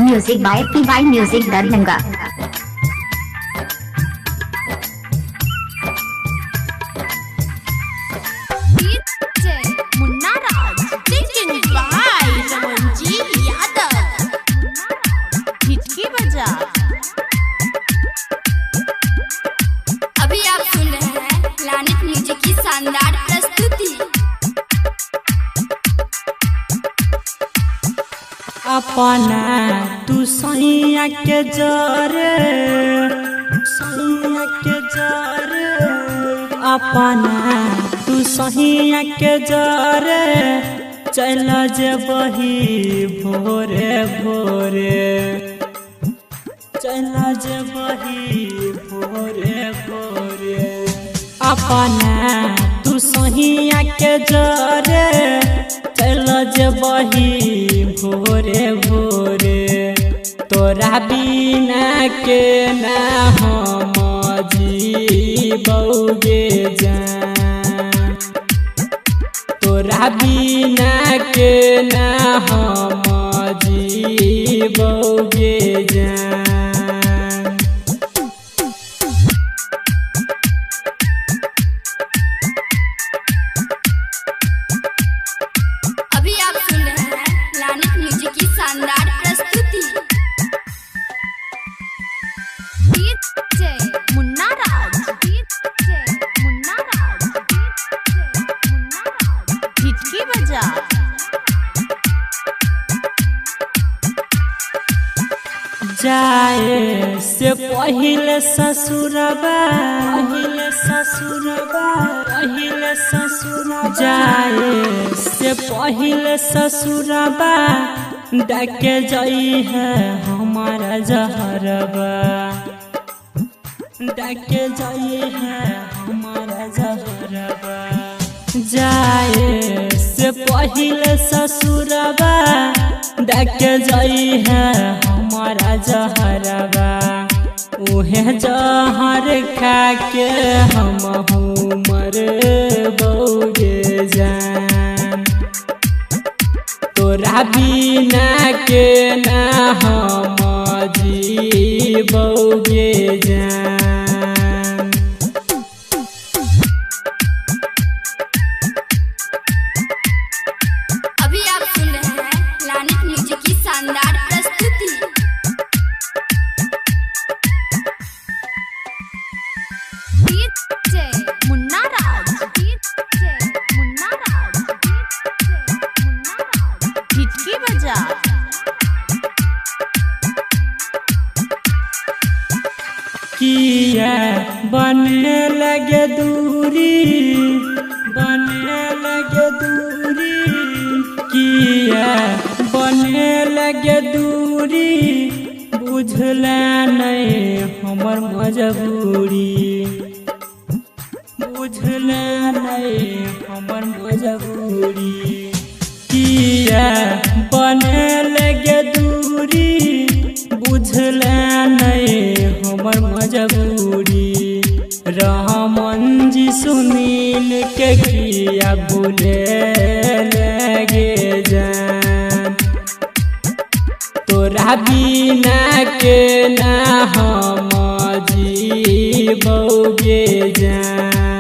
Music by PY Music Darbhanga. DJ Munna Raj, singing by Ramanji Yadav. Hitki बजा। अभी आप सुन रहे हैं प्लैनेट म्यूजिक की शानदार प्रस्तुति। अपना तू सैया के जरे, सैया के जरे, अपना तू सैया के जरे चल जेबही भोरे भोरे, चल जेबही भोरे भोरे। अपना तू सैया के जरे चल जेबही भोरे भोरे, तोरा बिना के ना हम जीबौगे जान, तोरा बिना के ना हम जीबौगे जान। अभी आप सुन रहे हैं प्लैनेट म्यूजिक की शानदार प्रस्तुति। DJ Munna Raj, DJ Munna Raj, DJ Munna Raj. Hitki बजा। जाए से पहिले ससुरबा, पहिले ससुरबा, पहिले ससुरबा, जाए से पहिले ससुरबा डाके जाई है हमारा जहरबा, डाके जाई है हमारा जहरबा। जाए से पहिले ससुरबा डाके जाई है हमारा जहरबा, उहे जहर खा के हम मर बौगे जान, तोरा बिना के ना हम जीबौगे जान। अभी आप सुन रहे हैं प्लैनेट म्यूजिक की शानदार प्रस्तुति। DJ Munna Raj, DJ Munna Raj, DJ Munna Raj. Hitki बजा। किया बनने लगे दूरी, बनने लगे दूरी, किया बनने लगे दूरी, बुझला नहीं हमर मजबूरी, बुझला नहीं हमर मजबूरी। किया बने लगे दूरी, बुझला नहीं हमर मजबूरी। रहमन जी सुनील के किया भूले लगे जान, तोरा बिना के ना हम जीबौगे जान।